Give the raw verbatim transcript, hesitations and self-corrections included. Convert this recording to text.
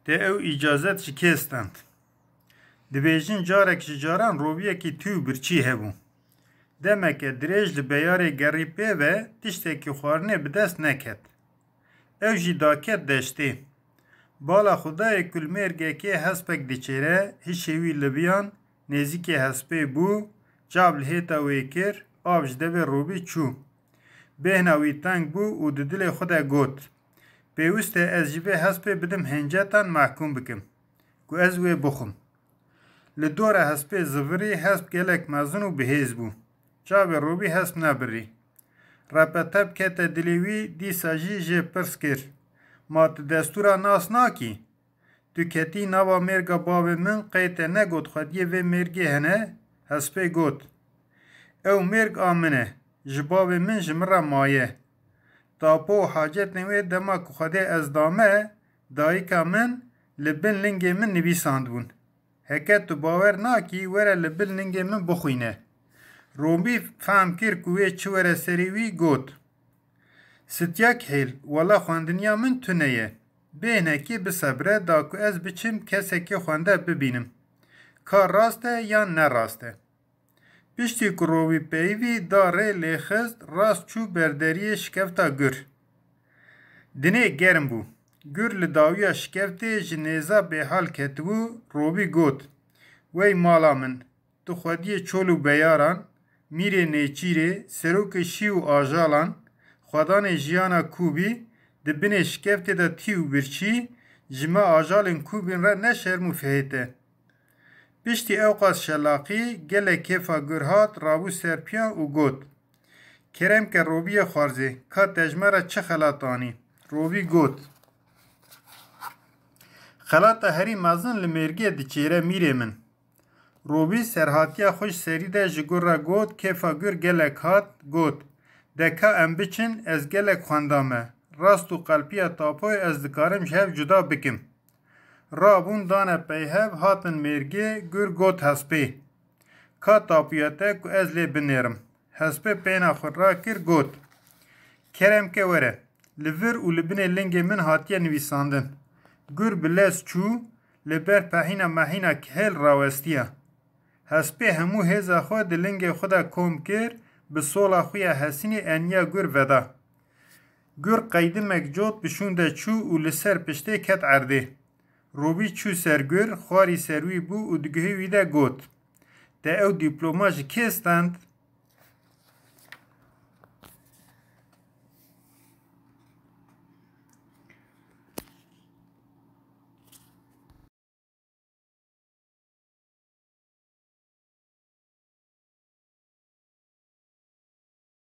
Te ew îcazet ji kê stend? Dibêjin carek ji caran roviyekî tî û birçî hebû. Demeke dirêj li beyarê gerî pê ve tiştekî xwarinê bi dest neket. Ew jî daket deştê. Bala xwe dayê ku li mêrgekê hespek diçêre, hişê wî li viyan nêzîkê hespê bû, çav li hêta wê kir, av ji devê rovî çû. Bêhna wî teng bû û di dilê xwe de got, pêwist e ez ji vê hespê bidim hêncetan mehkûm bikim, ku ez wê bixwim. Li dora hespê zivirî, hesp gelek mezin û bihêz bû. Çavê rovî hesp nebirî. Repetep kete dilê wî, dîsa jî jê pirs kir, ma tu destûra nas nakî? Tu ketî nava mêrga bavê min, qey te negot xwediyê vê mêrgê hene? Hespê got, ew mêrg a min e, ji bavê min ji min re maye. Tapo û hacetên wê dema ku Xwedê ez dame, dayika min li bin lingê min nivîsandibûn. Heke tu bawer nakî, were li bin lingê min bixwîne. Rovî fehm kir ku wê çi were serê wî, got, Sityak hêl, wela xwendiniya min tune ye. Bêhnekê bisebre da ku ez biçim kesekê xwende bibînim, ka rast e yan ne rast e. Piştî ku rovî peyivî da rê lêxist, rast çû berderiyê şikefta gur. Dinê germ bû. Gur li dawiya şikeftê ji nêza bêhal ketibû, rovî got, wey mala min, tu xwediyê çol û beyaran, mîrê nêçîrê, serokê şî û ajalan, xwedanê jiyana kû bî, di binê şikeftê de tî û birçî, ji me ajalên kûbîn re ne şerm û fihêt e. Piştî ewqas şelaqî, gelek kêfa gur hat, rabû ser piya û got, kerem ke roviyê xwarzê, ka te ji me re çi xelat anî? Rovî got, xelata herî mezin li mêrgê diçêre mîrê min. Rovî serhatiya xwe ji serî de ji gur re got, kêfa gur gelek hat, got, de ka em biçin, ez gelek xwenda me. Rast û qelpiya tapoyê ez dikarim ji hev cuda bikim. Rabûn dane pey hev, hatin mêrgê, gur got hespê, ka tapuya te ku ez lê binêrim? Hespê pêna xwe rakir, got, kerem ke were, li vir û li binê lingê min hatiye nivîsandin. Gur bi lez çû, li ber pehîna mehîna kihêl rawestiya. Hespê hemû hêza xwe di lingê xwe de kom kir, bi sola xwe ya hesînê eniya gur veda. Gur qeydimek cot bi şûn de çû û li ser piştê ket erdê. Rovî çû ser gur, xwarî ser wî bû û di guhê wî de got, te ew dîploma ji kê stend?